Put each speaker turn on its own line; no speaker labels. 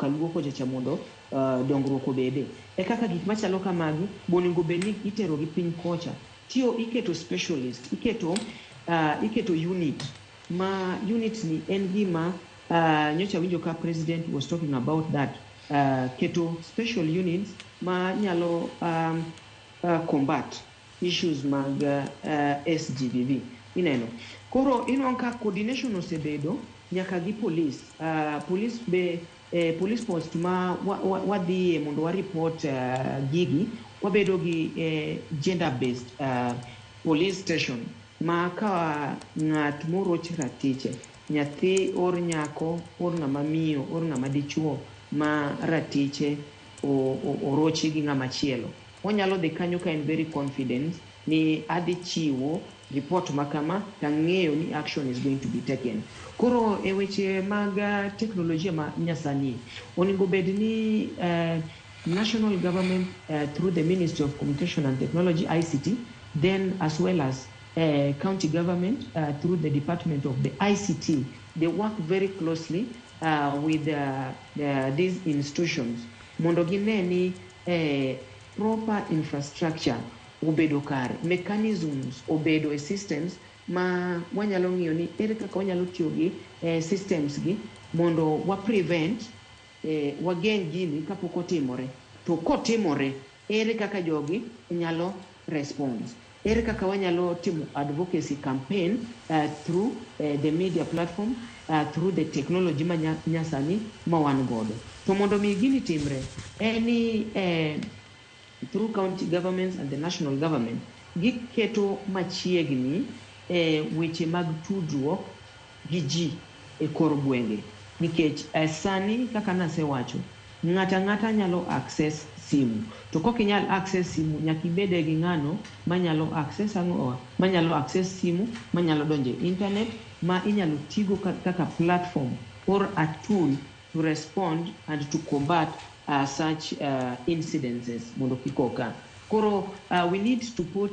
kaluo kocha cha mondo dongruok obede. E kaka gik machalo kamagi bonego bed ni itero gi piny kocha. Tiyo iketo specialist, iketo unit ma unit ni en gima nyocha winjo ka president was talking about that, keto special units ma nyalo combat issues mag SGBV ineno. Koro inwang'o ka coordination osebedo nyaka gi police, police be, police post ma wadhiye mondo wa report gigi, wabedo gi gender based police station ma ka ng'at moroch ratiche, nyathi or nyako or ng'ama miyo or ng'ama dichuo ma ratiche orochi gi ng'ama chielo, onyalo dhi kanyo ka en very confident ni adhi chiwo report ma kama tang'eyo ni action is going to be taken. Koro e weche mag teknolojia ma nyasani onego bed ni national government, through the Ministry of Communication and Technology, ICT, then as well as county government through the Department of the ICT, they work very closely with these institutions mondo gine ni proper infrastructure obedo kare, mechanisms obedo e systems ma wanyalo ng'iyo ni ere kaka wanyalo tiyo gi systems gi mondo wa prevent, wageng' gini kapok otimore. To kotimore, ere kaka jogi nyalo response, ere kaka wanyalo timo advocacy campaign through the media platform, through the technology ma nyasani ma wan godo. To mondo mi gini timre en ni through county governments and the national government giketo machiegni weche mag tudruok gi ji e kor gwenge, nikech sani kaka nasewacho, ng'ata ang'ata nyalo access simu, to kok inyal access simu nyaka ibede gi ng'ano manyalo access ang'owa, manyalo access simu, manyalo donjo e internet ma inyalo tigo kaka platform or a tool to respond and to combat such incidences mondo kik oka. Koro we need to put